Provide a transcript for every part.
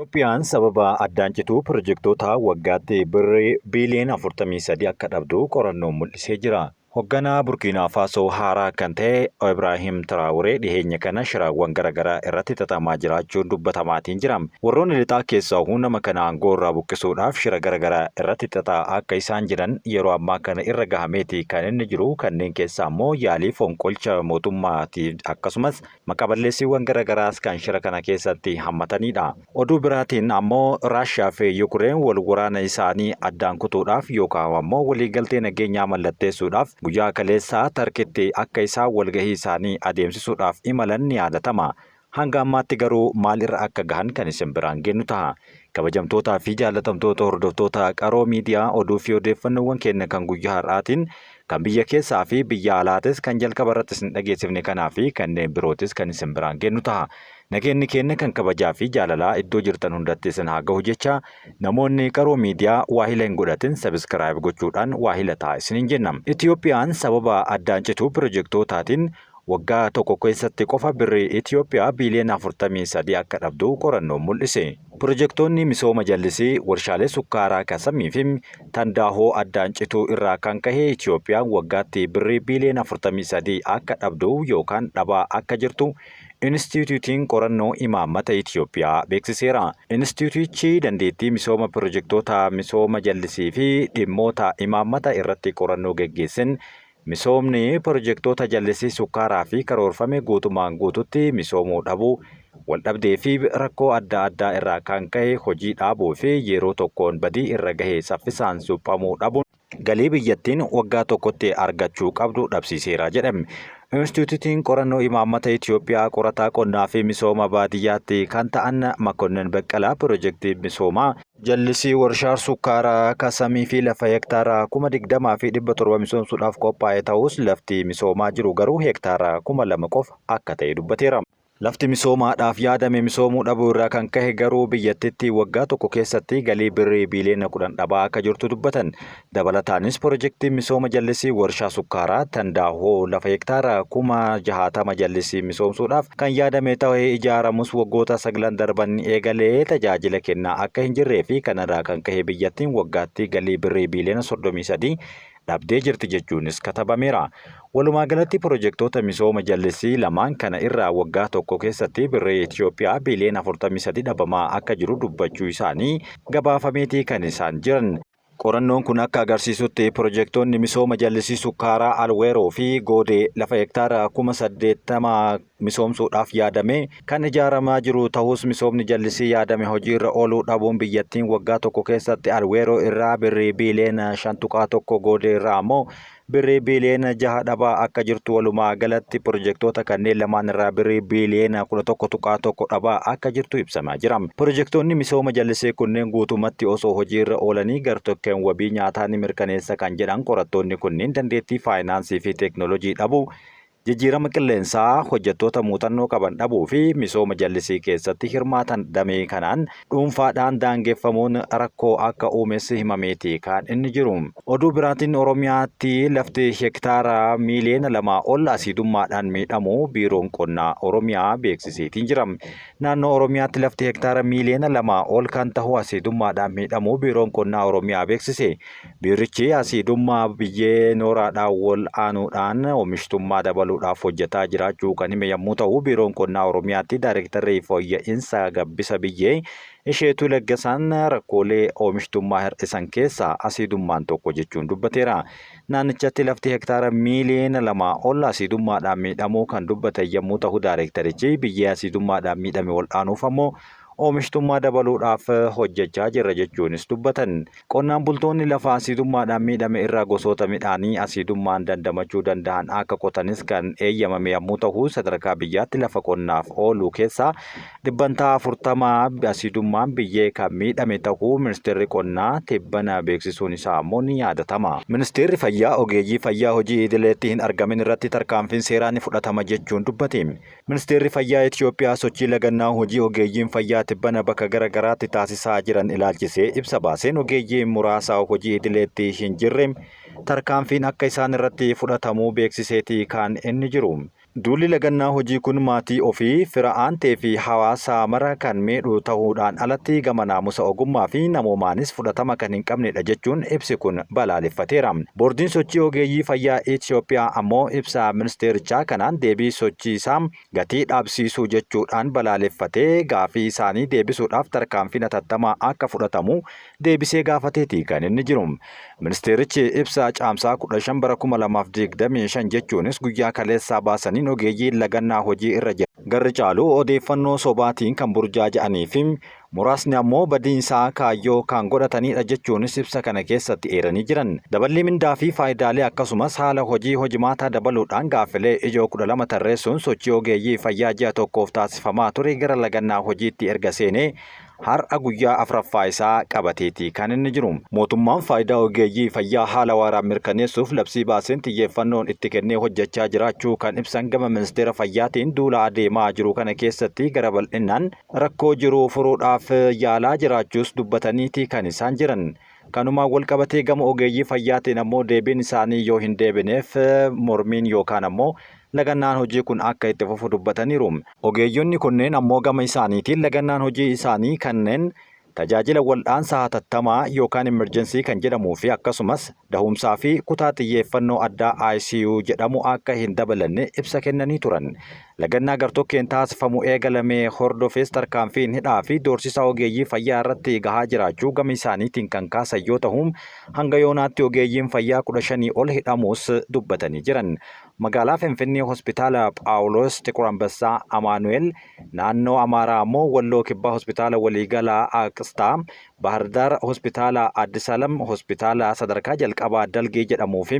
Itoophiyaan sababa addaan cituu pirojektoota waggaatti birrii biiliyoona 43 akka dhabdu qorannoon mul'isee jira. Hogganaa Burkiinaa Faasoo haaraa kan ta'e Ibraahim Tiraawuree dhiheenya kana shiraawwan garaagaraa irratti xaxamaa jiraachuun dubbatamaatiin jira. Warroonni lixaa keessaa nama kana aangoo irraa buqqisuudhaaf shira garaagaraa irratti xaxaa akka isaan jiran yeroo ammaa kana irra gahameeti kan inni jiru. Kanneen keessaa immoo yaalii fonqolcha mootummaatiif akkasumas maqaballeessiiwwan garaagaraas kan shira kana keessatti hammatanidha. Oduu biraatiin ammoo Raashiyaa fi Yukureen wal waraana isaanii addaan kutuudhaaf yookaan ammoo waliigaltee nageenyaa mallatteessuudhaaf guyyaa kaleessaa Tarkitti akka isaan walgahii isaanii adeemsisuudhaaf imalan ni yaadatama. Hanga ammaatti garuu maal irra akka gahan kan isin biraan geennu ta'a. Kabajamtootaa fi jaallatamtoota hordoftoota Qaroo Miidiyaa, oduu fi odeeffannoowwan keenya kan guyyaa har'aatiin kan biyya keessaa fi biyya alaatis kan jalqaba irratti isin dhageessifne kanaa fi kanneen birootis kan isin biraan geennu ta'a. Nageenyi keenya kan kabajaa fi jaalalaa iddoo jirtan hundatti isin haa gahu jecha, namoonni Qaroo Miidiyaa waahila hin godhatin subscribe gochuudhaan waahila ta'a isiniin jenna. Itiyoophiyaan sababa addaan cituu pirojektootaatiin waggaa tokko keessatti qofa birrii Itiyoophiyaa biiliyoona 43 akka dhabdu qorannoon mul'ise. Pirojektoonni misooma jallisii, warshaalee sukkaaraa Kasamii fi Tandaahoo addaan cituu irraa kan kahe Itiyoophiyaan waggaatti birrii biiliyoona 43 akka dhabdu yookaan dhabaa akka jirtu Inistiitiyuutiin Qorannoo Imaammata Itiyoophiyaa beeksiseera. Inistiitiyuutichi dandeettii misooma pirojektoota misooma jallisii fi dhimmoota imaammata irratti qorannoo geggeessen misoomni pirojektoota jallisii sukkaaraa fi karoorfame guutumaan guututti misoomuu dhabuu, waldhabdee fi rakkoo adda addaa irraa kan ka'e hojii dhaabuu fi yeroo tokkoon badii irra gahe saffisaan suphamuu dhabuun galii biyyattiin waggaa tokkotti argachuu qabdu dhabsiiseera jedhame. Inistiitiyuutiin Qorannoo Imaammata Itiyoophiyaa qorataa qonnaa fi misooma baadiyyaatti kan ta'an Makonnin Baqqalaa pirojektii misoomaa jallisii warshaa sukkaaraa Kasamii fi lafa hektaara 20,700 misoomsuudhaaf qophaa'e ta'us lafti misoomaa jiru garuu hektaara 2,000 qofa akka ta'e dubbateera. Lafti misoomaadhaaf yaadame misoomuu dhabuu irraa kan kahe garuu biyyattitti waggaa tokko keessatti galii birrii biiliyoona 10 dhabaa akka jirtu dubbatan. Dabalataanis pirojektiin misooma jallisii warshaa sukkaaraa Tandaahoo lafa hektaara 60,000 jallisii misoomsuudhaaf kan yaadame ta'ee ijaaramus waggoota saglan darban eegalee tajaajila kennaa akka hin jirree fi kanarraa kan kahe biyyattiin waggaatti galii birrii biiliyoona 33 dhabdee jirti jechuunis katabameera. Walumaagalatti pirojektoota misooma jallisii lamaan kana irraa waggaa tokko keessatti birrii Itiyoophiyaa biiliyoona 43 dhabamaa akka jiru dubbachuu isaanii gabaafameetii kan isaan jiran. Qorannoon kun akka agarsiisutti pirojektoonni misooma jallisii sukkaaraa Alweeroo fi Goodee lafa hektaara 80,000 misoomsuudhaaf yaadamee kan ijaaramaa jiru tahus misoomni jallisii yaadame hojiirra ooluu dhabuun biyyattiin waggaa tokko keessatti Alweeroo irraa birrii biiliyoona 5.1, Goodee irraa ammoo birrii biiliyoona 6 dhabaa akka jirtu, walumaa galatti pirojektoota kanneen lamaan irraa birrii biiliyoona 11.1 dhabaa akka jirtu ibsamaa jira. Pirojektoonni misooma jallisii kunneen guutumatti osoo hojiirra oolanii gartokkeen wabii nyaataa ni mirkaneessa kan jedhan qorattoonni kunniin, dandeettii faayinaansii fi teeknoolojii dhabuu, jijjiirama qilleensaa, hojjettoota muuxannoo qaban dhabuu fi misooma jallisii keessatti hirmaatan damee kanaan dhuunfaadhaan daangeffamuun rakkoo akka uumes himameeti kan inni jiru. Oduu biraatiin Oromiyaatti lafti hektaara miiliyoona 2 ol asiidummaadhaan miidhamuu Biiroon Qonnaa Oromiyaa beeksiseetiin jira. Naannoo Oromiyaatti lafti hektaara miiliyoona 2 ol kan tahu asiidummaadhaan miidhamuu Biiroon Qonnaa Oromiyaa beeksise. Biirichi asiidummaa biyyee nooraadhaan wal aanuudhaan oomishtummaa dabaluudhaaf hojjetaa jiraachuu kan hime yammuu ta'u, Biiroon Qonnaa Oromiyaatti Daayrektarri Fooyya'insa Gabbisa Biyyee Isheetuu Laggasaan rakkoolee oomishtummaa hir'isan keessaa asiidummaan tokko jechuun dubbateera. Naannichatti lafti hektaara miiliyoona 2 ol asiidummaadhaan miidhamuu kan dubbatan yammuu ta'u daayirektarichi, biyyee asiidummaadhaan miidhame wal'aanuuf ammoo oomishtummaa dabaluudhaaf hojjechaa jirra jechuunis dubbatan. Qonnaan bultoonni lafa asiidummaadhaan miidhame irraa gosoota midhaanii asiidummaan dandamachuu danda'an akka qotanis kan eeyyamame yammuu ta'u, sadarkaa biyyaatti lafa qonnaaf oolu keessaa dhibbantaa 40 asiidummaan biyyee kan miidhame ta'uu Ministeerri Qonnaa tibbana beeksisuun isaa ammoo ni yaadatama. Ministeerri Fayyaa ogeeyyii fayyaa hojii idileetti hin argamin irratti tarkaanfiin seeraa ni fudhatama jechuun dubbate. Ministeerri Fayyaa Itiyoophiyaa sochii lagannaa hojii ogeeyyiin fayyaa tibbana bakka gara garaatti taasisaa jiran ilaalchisee ibsa baaseen ogeeyyiin muraasa hojii idileetti hin jirre tarkaanfiin akka isaan irratti fudhatamu beeksiseeti kan inni jiru. Duulli lagannaa hojii kun maatii ofii, fira aantee fi hawaasa mara kan miidhu tahuudhaan alatti gama naamusa ogummaa fi namoomaanis fudhatama kan hin qabnedha jechuun ibsi kun balaaleffateera. Boordiin Sochii Ogeeyyii Fayyaa Itiyoophiyaa ammoo ibsa ministeerichaa kanaan deebii sochii isaa gatii dhaabsiisuu jechuudhaan balaaleffatee gaafii isaanii deebisuudhaaf tarkaanfiin hatattamaa akka fudhatamu deebisee gaafateeti kan inni jiru. Ministeerichi ibsa Caamsaa 15 bara 2025 jechuunis guyyaa kaleessaa baasaniin ogeeyyiin lagannaa hojii irra jiran garri caalu odeeffannoo sobaatiin kan burjaaja'anii fi muraasni ammoo badiinsaa kaayyoo kan godhataniidha jechuunis ibsa kana keessatti eeranii jiran. Daballii mindaa fi faayidaalee akkasumas haala hojii hojimaataa dabaluudhaan gaaffilee ijoo 12 tarreessuun sochii ogeeyyii fayyaa ji'a tokkoof taasifamaa ture gara lagannaa hojiitti erga seenee har'a guyyaa afraffaa isaa qabateeti kan inni jiru. Mootummaan faayidaa ogeeyyii fayyaa haala waaraan mirkaneessuuf labsii baaseen xiyyeeffannoon itti kennee hojjechaa jiraachuu kan ibsan gama Ministeera Fayyaatiin duula adeemaa jiru kana keessatti gara bal'innaan rakkoo jiru furuudhaaf yaalaa jiraachuus dubbataniiti kan isaan jiran. Kanumaan walqabatee gama ogeeyyii fayyaatiin ammoo deebiin isaanii yoo hin deebineef mormiin yookaan ammoo lagannaan hojii kun akka itti fufu dubbataniiru. Ogeeyyonni kunneen ammoo gama isaaniitiin lagannaan hojii isaanii kanneen tajaajila waldhaansa hatattamaa yookaan emergency kan jedhamuu fi akkasumas dahumsaa fi kutaa xiyyeeffannoo addaa ICU jedhamu akka hin dabalanne ibsa kennanii turan. Lagannaa gartokkeen taasifamu eegalame hordofees tarkaanfiin hidhaa fi doorsisa ogeeyyii fayyaa irratti gahaa jiraachuu gama isaaniitiin kan kaasan yoo tahu, hanga yoonaatti ogeeyyiin fayyaa 15 ol hidhamuus dubbatanii jiran. Magaalaa Finfinnee Hospitaala Phaawuloos Xiqur Ambassaa Amaanu'eel, Naannoo Amaaraa ammoo Walloo Kibbaa Hospitaala Waliigalaa Aqstaa, Baahirdaar Hospitaala Addis Alam, Hospitaala Sadarkaa Jalqabaa Dalgee jedhamuu fi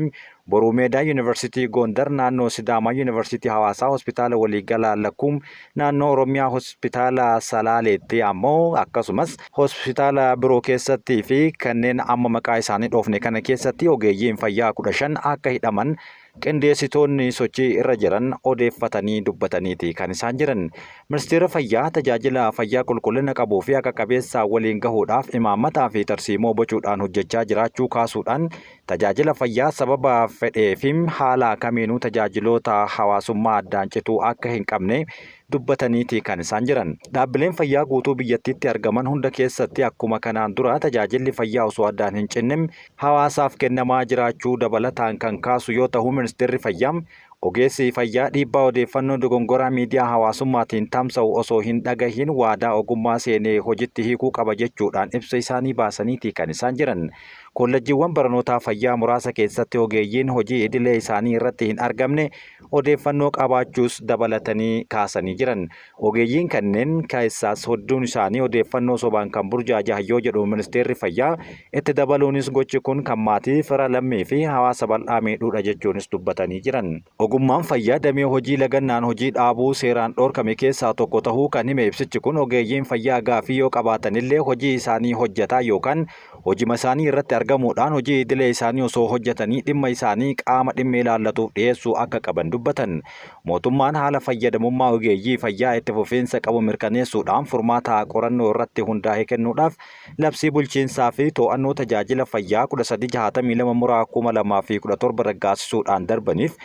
Boruu Meedaa Yuunivarsiitii Goondar, Naannoo Sidaamaa Yuunivarsiitii Hawaasaa Hospitaala Waliigalaa Lakkuu, Naannoo Oromiyaa Hospitaala Salaaleetti ammoo akkasumas Hospitaala biroo keessatti fi kanneen amma maqaa isaanii dhoofne kana keessatti ogeeyyiin fayyaa 15 akka hidhaman qindeessitoonni sochii irra jiran odeeffatanii dubbataniiti kan isaan jiran. Ministeera Fayyaa tajaajila fayyaa qulqullina qabuu fi haqa qabeessa waliin gahuudhaaf imaammataa fi tarsiimoo bocuudhaan hojjechaa jiraachuu kaasuudhaan tajaajila fayyaa sababa fedhee fi haala kamiinuu tajaajiloota hawaasummaa addaan cituu akka hin qabne dubbataniiti kan isaan jiran. Dhaabbileen fayyaa guutuu biyyattiitti argaman hunda keessatti akkuma kanaan duraa tajaajilli fayyaa osoo addaan hin cinne hawaasaaf kennamaa jiraachuu dabalataan kan kaasu yoo tahu Ministeerri Fayyaa ogeessi fayyaa dhiibbaa odeeffannoo dogongoraa miidiyaa hawaasummaatiin tamsa'u osoo hin dhagahiin waadaa ogummaa seene hojitti hiikuu qaba jechuudhaan ibsa isaanii baasaniiti kan isaan jiran. Koollejjiiwwan baranootaa fayyaa muraasa keessatti ogeeyyiin hojii idilee isaanii irratti hin argamne odeeffannoo qabaachuus dabalatanii kaasanii jiran. Ogeeyyiin kanneen keessaas hedduun isaanii odeeffannoo sobaan kan burjaajahan yoo jedhu Ministeerri Fayyaa, itti dabaluunis gochi kun kan maatii, fira, lammii fi hawaasa bal'aa miidhuudha jechuunis dubbatanii jiran. Ogummaan fayyaa damee hojii lagannaan hojii dhaabuu seeraan dhorkame keessaa tokko tahuu kan hime ibsichi kun ogeeyyiin fayyaa gaaffii yoo qabaatanillee hojii isaanii hojjetaa yookaan hojima isaanii irratti argamuudhaan hojii idilee isaanii osoo hojjetanii dhimma isaanii qaama dhimmi ilaallatuuf dhiyeessuu akka qaban dubbatan. Mootummaan haala fayyadamummaa ogeeyyii fayyaa itti fufiinsa qabu mirkaneessuudhaan furmaata qorannoo irratti hundaahe kennuudhaaf labsii bulchiinsaa fi too'annoo tajaajila fayyaa 1362 muraa 2017 raggaasisuudhaan darbaniif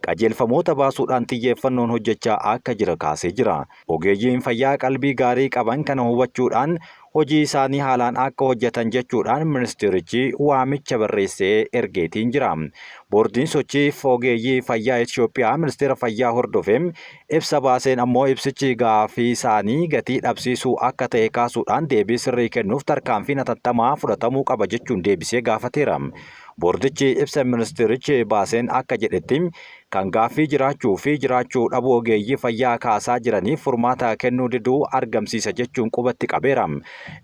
qajeelfamoota baasuudhaan xiyyeeffannoon hojjechaa akka jira kaasee jira. Ogeeyyiin fayyaa qalbii gaarii qaban kana hubachuudhaan hojii isaanii haalaan akka hojjetan jechuudhaan ministeerichi waamicha barreessee ergeetiin jira. Boordiin sochii ogeeyyii fayyaa Itiyoophiyaa ministeera fayyaa hordofee ibsa baaseen ammoo ibsichi gaaffii isaanii gatii dhabsiisuu akka ta'e kaasuudhaan deebii sirrii kennuuf tarkaanfiin hatattamaa fudhatamuu qaba jechuun deebisee gaafateera. Boordichi ibsa ministeerichi baaseen akka jedhetti kan gaaffii jiraachuu fi jiraachuu dhabuu ogeeyyii fayyaa kaasaa jiraniif furmaata kennuu diduu argamsiisa jechuun qubatti qabeera.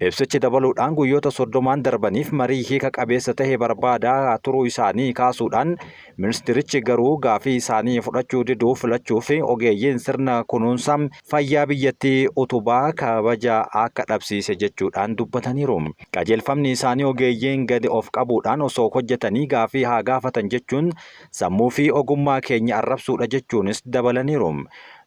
Ibsichi dabaluudhaan guyyoota 30n darbaniif marii hiika qabeessa tahe barbaadaa turuu isaanii kaasuudhaan ministirichi garuu gaaffii isaanii fudhachuu diduu filachuuf ogeeyyiin sirna kunuunsa fayyaa biyyattii utubaa kabaja akka dhabsiise jechuudhaan dubbataniiru. Qajeelfamni isaanii ogeeyyiin gadi of qabuudhaan osoo hojjetanii gaaffii haa gaafatan jechuun Sammuu fi ogummaa keenya arrabsuudha jechuunis dabalaniiru.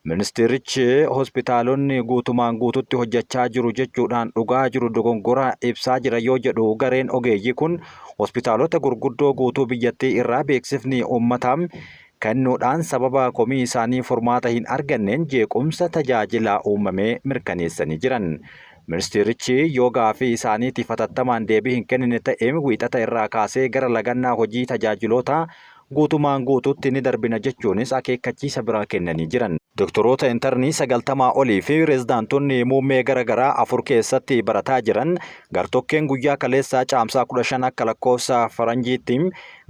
Ministeerichi hospitaalonni guutumaan guututti hojjechaa jiru jechuudhaan dhugaa jiru dogongora ibsaa jira yoo jedhu gareen ogeeyyii kun hospitaalota gurguddoo guutuu biyyattii irraa beeksifni uummataa kennuudhaan sababa komii isaanii furmaata hin arganneen jeequmsa tajaajilaa uumamee mirkaneessanii jiran. Ministeerichi yoo gaafii isaaniitiif hatattamaan deebii hin kennine ta'e Wiixata irraa kaasee gara lagannaa hojii tajaajiloota guutumaan guutuutti ni darbina jechuunis akeekkachiisa biraa kennanii jiran. Doktoroota intarnii 90 olii fi reezidaantonni muummee gara garaa 4 keessatti barataa jiran gartokkeen guyyaa kaleessaa Caamsaa 15 akka lakkoofsa Faranjiitti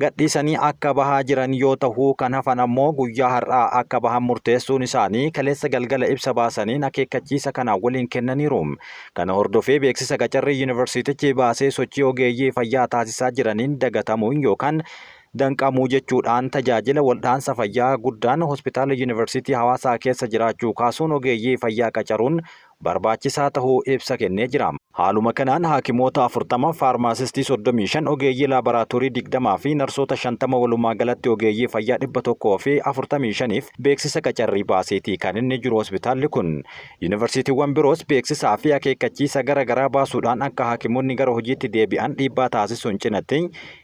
gadhiisanii akka bahaa jiran yoo tahu kan hafan ammoo guyyaa har'aa akka bahan murteessuun isaanii kaleessa galgala ibsa baasaniin akeekkachiisa kana waliin kennaniiru. Kana hordofee beeksisa qacarrii yuunivarsiitichi baasee sochii ogeeyyii fayyaa taasisaa jiraniin dagatamuun yookaan danqamuu jechuudhaan tajaajila waldhaansa fayyaa guddaan hospitaala Yuunivarsiitii Hawaasaa keessa jiraachuu kaasuun ogeeyyii fayyaa qacaruun barbaachisaa tahuu ibsa kennee jira. Haaluma kanaan haakimoota 40, faarmaasistii 35, ogeeyyii laaboraatoorii 20 fi narsoota 50 walumaa galatti ogeeyyii fayyaa 145f beeksisa qacarrii baaseetii kan inni jiru hospitaalli kun. Yuunivarsiitiiwwan biroos beeksisaa fi akeekkachiisa gara garaa baasuudhaan akka haakimoonni gara hojiitti deebi'an dhiibbaa taasisuun cinatti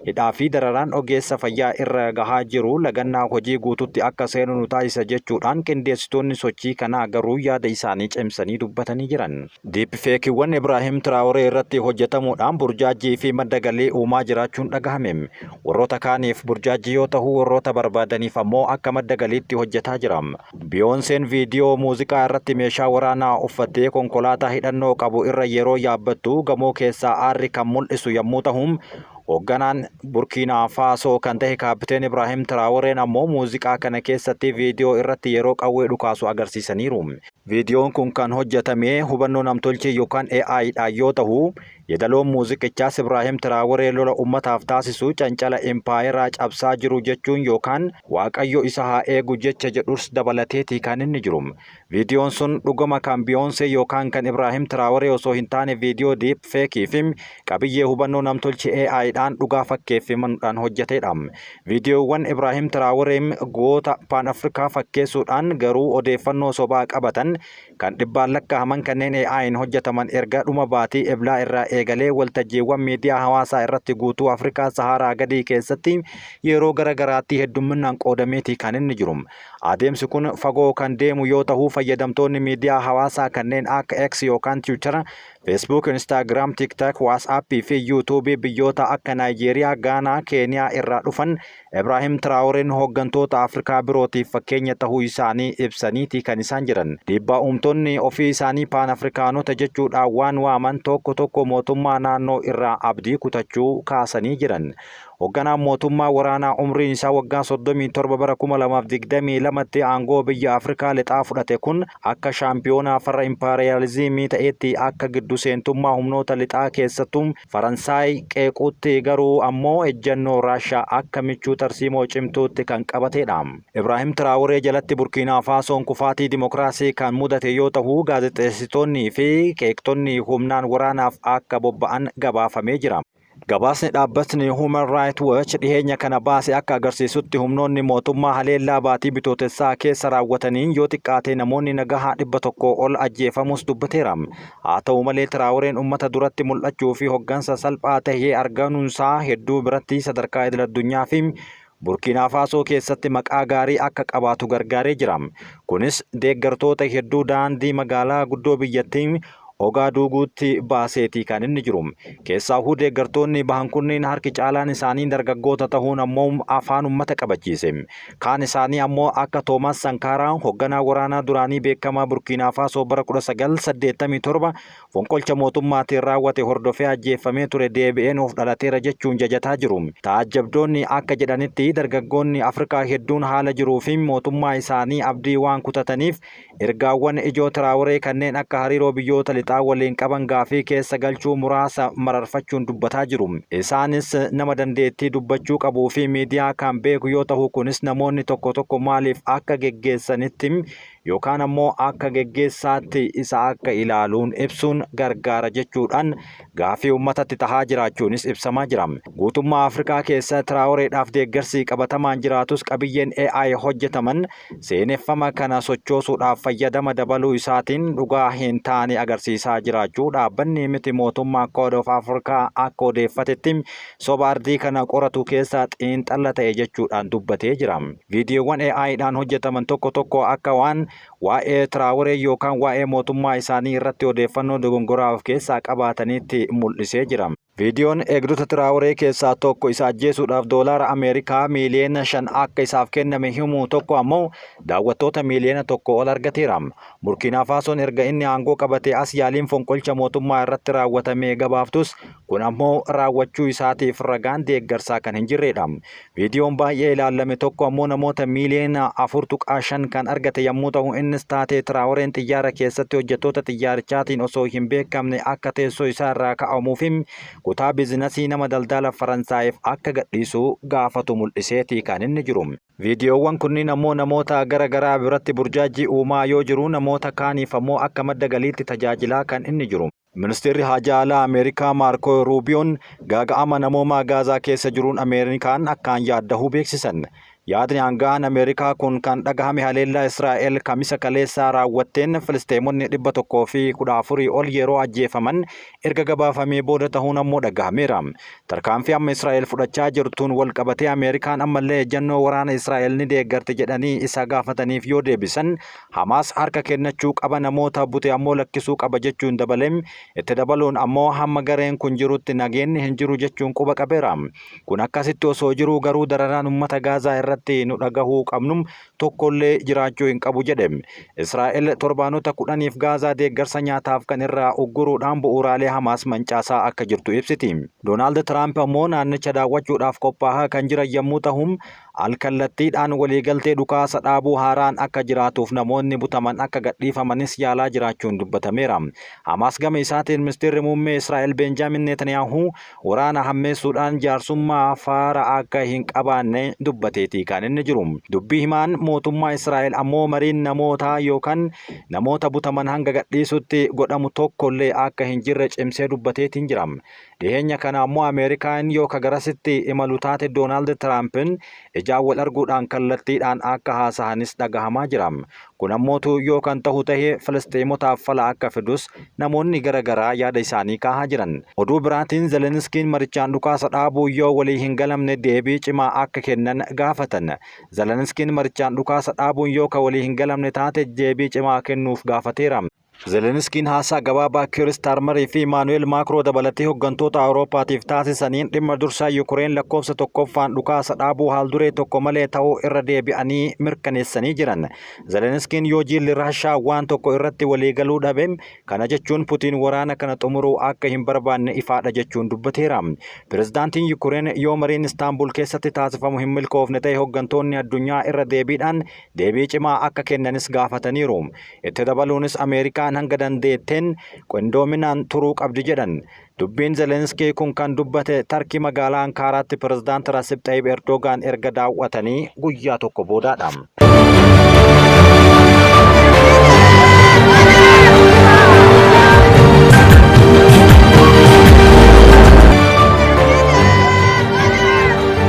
hidhaa fi dararaan ogeessa fayyaa irra gahaa jiru lagannaa hojii guututti akka seenu nu taasisa jechuudhaan qindeessitoonni sochii kanaa garuu yaada isaanii cimsanii dubbatanii jiran. Diippifeekiiwwan Ibraahim Tiraawuree irratti hojjetamuudhaan burjaajjii fi madda galii uumaa jiraachuun dhagahame. Warroota kaaniif burjaajjii yoo tahu warroota barbaadaniif ammoo akka madda galiitti hojjetaa jira. Biyoonseen viidiyoo muuziqaa irratti meeshaa waraanaa uffattee konkolaataa hidhannoo qabu irra yeroo yaabbattu gamoo keessaa aarri kan mul'isu yommuu tahu, hoogganaan Burkiinaa Faasoo kan tahe Kaappiteen Ibraahim Tiraaworeen ammoo muuziqaa kana keessatti viidiyoo irratti yeroo qawwee dhukaasu agarsiisaniiru. Viidiyoon kun kan hojjetame hubannoo namtolchee yookaan AI dhaan yoo tahu, Yedaloon muuziqichaas Ibraahim Tiraaworee lola ummataaf taasisu cancala impaayeraa cabsaa jiru jechuun yookaan Waaqayyo isa haa eegu jecha jedhus dabalateeti kan inni jiru. Viidiyoon sun dhuguma kan Biyoonsee yookaan kan Ibraahim Tiraaworee osoo hin taane viidiyoo deep fake fi qabiyyee hubannoo namtolchee AI dhaan dhugaa fakkeeffamuudhaan hojjeteedha. Viidiyoowwan Ibraahim Tiraaworeen goota Paan Afrikaa fakkeessuudhaan garuu odeeffannoo sobaa qabatan kan dhibbaan lakkaa'aman kanneen AI'n hojjetaman erga dhuma baatii Eblaa irraa eegalee waltajjiiwwan miidiyaa hawaasaa irratti guutuu Afrikaa Sahaaraa gadii keessatti yeroo gara garaatti heddumminaan qoodameeti kan inni jiru. Adeemsi kun fagoo kan deemu yoo tahu fayyadamtoonni miidiyaa hawaasaa kanneen akka X yookaan Twitter, Facebook, Instagram, TikTok, WhatsApp fi YouTube biyyoota akka Naayijeeriyaa, Gaanaa, Keeniyaa irraa dhufan Ibraahim Tiraawureen hooggantoota Afrikaa birootiif fakkeenya tahuu isaanii ibsaniiti kan isaan jiran. Dhiibbaa uumtonni ofii isaanii Paan Afrikaanota jechuudhaan waan waaman tokko tokko mootummaa naannoo irraa abdii kutachuu kaasanii jiran. Hoogganaan mootummaa waraanaa umriin isaa waggaa 37 bara 2022tti aangoo biyya Afrikaa lixaa fudhate kun akka shaampiyoonaa farra impaariyaalizimii ta'etti akka giddu seentummaa humnoota lixaa keessattuu Faransaay qeequutti garuu ammoo ejjannoo Raashaa akka michuu tarsiimoo cimtuutti kan qabateedha. Ibraahim Tiraawuree jalatti Burkiinaa Faasoon kufaatii dimokiraasii kan mudate yoo tahu gaazexeessitoonnii fi qeeqxonni humnaan waraanaaf akka bobba'an gabaafamee jira. Gabaasni dhaabbatni Human Rights Watch dhiheenya kana baase akka agarsiisutti humnoonni mootummaa haleellaa baatii Bitootessaa keessa raawwataniin yoo xiqqaate namoonni nagahaa 100 ol ajjeefamuus dubbateera. Haa ta'u malee Tiraawureen ummata duratti mul'achuu fi hoggansa salphaa tahee argamuunsaa hedduu biratti sadarkaa idil-addunyaa fi Burkiinaa Faasoo keessatti maqaa gaarii akka qabaatu gargaaree jira. Kunis deeggartoota hedduu daandii magaalaa guddoo biyyattii Ogaaduuguutti baaseeti kan inni jiru. Keessaahuu deeggartoonni bahan kunniin harki caalaan isaanii dargaggoota tahuun ammoo afaan ummata qabachiise. Kaan isaanii ammoo akka Toomaas Sankaaraa hogganaa waraanaa duraanii beekamaa Burkiinaa Faasoo bara 1987 fonqolcha mootummaatiin raawwate hordofee ajjeeffamee ture deebi'ee nuuf dhalateera jechuun jajataa jiru. Taajjabdoonni akka jedhanitti dargaggoonni Afrikaa hedduun haala jiruu fi mootummaa isaanii abdii waan kutataniif ergaawwan ijoo Tiraawuree kanneen akka hariiroo biyyoota lixaa waliin qaban gaafii keessa galchuu muraasa mararfachuun dubbataa jiru. Isaanis nama dandeettii dubbachuu qabuu fi miidiyaa kan beeku yoo tahu kunis namoonni tokko tokko maaliif akka geggeessanitti yookaan ammoo akka geggeessaatti isa akka ilaaluun ibsuun gargaara jechuudhaan gaaffii uummatatti tahaa jiraachuunis ibsamaa jira. Guutummaa Afrikaa keessa Tiraaworeedhaaf deeggarsi qabatamaan jiraatus qabiyyeen AI hojjetaman seeneffama kana sochoosuudhaaf fayyadama dabaluu isaatiin dhugaa hin taane agarsiisaa jiraachuu dhaabbanni miti mootummaa Code of Africa akka odeeffatetti soba ardii kana qoratu keessaa xiinxalla ta'e jechuudhaan dubbatee jira. Viidiyoowwan AIdhaan hojjetaman tokko tokko akka waan waa'ee Tiraaworee yookaan waa'ee mootummaa isaanii irratti odeeffannoo dogongoraa of keessaa qabaataniitti mul'isee jira. Viidiyoon eegdota Tiraaworee keessaa tokko isa ajjeesuudhaaf doolaara Ameerikaa miiliyoona 5 akka isaaf kenname himu tokko ammoo daawwattoota miiliyoona 1 ol argateera. Burkiinaa Faasoon erga inni aangoo qabatee as yaaliin fonqolcha mootummaa irratti raawwatamee gabaaftus kun ammoo raawwachuu isaatiif ragaan deeggarsaa kan hin jirreedha. Viidiyoon baay'ee ilaallame tokko ammoo namoota miiliyoona 4.5 kan argate yommuu ta'u innis taatee Tiraaworeen xiyyaara keessatti hojjettoota xiyyaarichaatiin osoo hin beekamne akka teessoo isaa irraa ka'amuufi kutaa biizinasii nama daldala Faransaayiif akka gadhiisu gaafatu mul'iseeti kan inni jiru. Viidiyoowwan kunniin ammoo namoota gara garaa biratti burjaajjii uumaa yoo jiru namoota kaaniif ammoo akka madda galiitti tajaajilaa kan inni jiru. Ministeerri Haajaa Alaa Ameerikaa Maarkoo Ruubiyoon gaaga'ama namoomaa Gaazaa keessa jiruun Ameerikaan akkaan yaaddahuu beeksisan. Yaadni aanga'aan Ameerikaa kun kan dhagahame haleellaa Israa'el Kamisa kaleessaa raawwatteen Filisxeemonni 114 ol yeroo ajjeefaman erga gabaafamee booda tahuun ammoo dhagahameera. Tarkaanfii amma Israa'el fudhachaa jirtuun walqabatee Ameerikaan ammallee ejjannoo waraana Israa'el ni deeggarti jedhanii isa gaafataniif yoo deebisan Hamaas harka kennachuu qaba namoota bute ammoo lakkisuu qaba jechuun dabalee itti dabaluun ammoo hamma gareen kun jirutti nageenni hin jiru jechuun quba qabeera. Kun akkasitti osoo jiruu garuu dararaan ummata Gaazaa irratti nu dhagahuu qabnu tokkollee jiraachuu hin qabu jedhe. Israa'el torbaanota 10f Gaazaa deeggarsa nyaataaf kan irraa ugguruudhaan bu'uuraalee Hamaas mancaasaa akka jirtu ibsiti. Doonaald Tiraamp ammoo naannicha daawwachuudhaaf qophaahaa kan jiran yommuu tahu, al kallattiidhaan waliigaltee dhukaasa dhaabuu haaraan akka jiraatuuf namoonni butaman akka gadhiifamanis yaalaa jiraachuun dubbatameera. Hamaas gama isaatiin Ministeerri Muummee Israa'el Beenjaamin Neetaniyaahuu waraana hammeessuudhaan jaarsummaa faara akka hin qabaanne dubbateeti kan inni jiru. Dubbii himaan mootummaa Israa'el ammoo mariin namootaa yookaan namoota butaman hanga gadhiisutti godhamu tokkollee akka hin jirre cimsee dubbateetiin jira. Dhiheenya kana ammoo Ameerikaan yoo ka garasitti imalu taate Doonaald Tiraampin ijaan wal arguudhaan kallattiidhaan akka haasahanis dhagahamaa jira. Kun ammootu yoo kan tahu tahe Filisxeemotaaf fala akka fidus namoonni gara garaa yaada isaanii kaahaa jiran. Oduu biraatiin Zeleniskiin marichaan dhukaasa dhaabuu yoo walii hin galamne deebii cimaa akka kennan gaafatan. Zeleniskiin marichaan dhukaasa dhaabuun yoo ka walii hin galamne taate deebii cimaa kennuuf gaafateera. Zeleniskiin haasaa gabaabaa Kiir Istaarmarii fi Imaanu'eel Maakroo dabalatee hoggantoota Awurooppaatiif taasisaniin dhimma dursaa Yukureen lakkoofsa tokkoffaan dhukaasa dhaabuu haalduree tokko malee ta'uu irra deebi'anii mirkaneessanii jiran. Zeleniskiin yoo jiilli Raashaa waan tokko irratti waliigaluu dhabe, kana jechuun Putiin waraana kana xumuruu akka hin barbaanne ifaadha jechuun dubbateera. Pirezidaantiin Yukureen yoo mariin Istaanbul keessatti taasifamu hin milkoofne ta'e hoggantoonni addunyaa irra deebiidhaan deebii cimaa akka kennanis gaafataniiru. Itti dabaluunis Ameerikaan hanga dandeetteen qindoominaan turuu qabdi jedhan. Dubbiin Zelenskii kun kan dubbate Tarkii magaalaa Ankaaraatti Pirezidaant Rasib Xayib Erdogaan erga daaw'atanii guyyaa tokko boodaadha.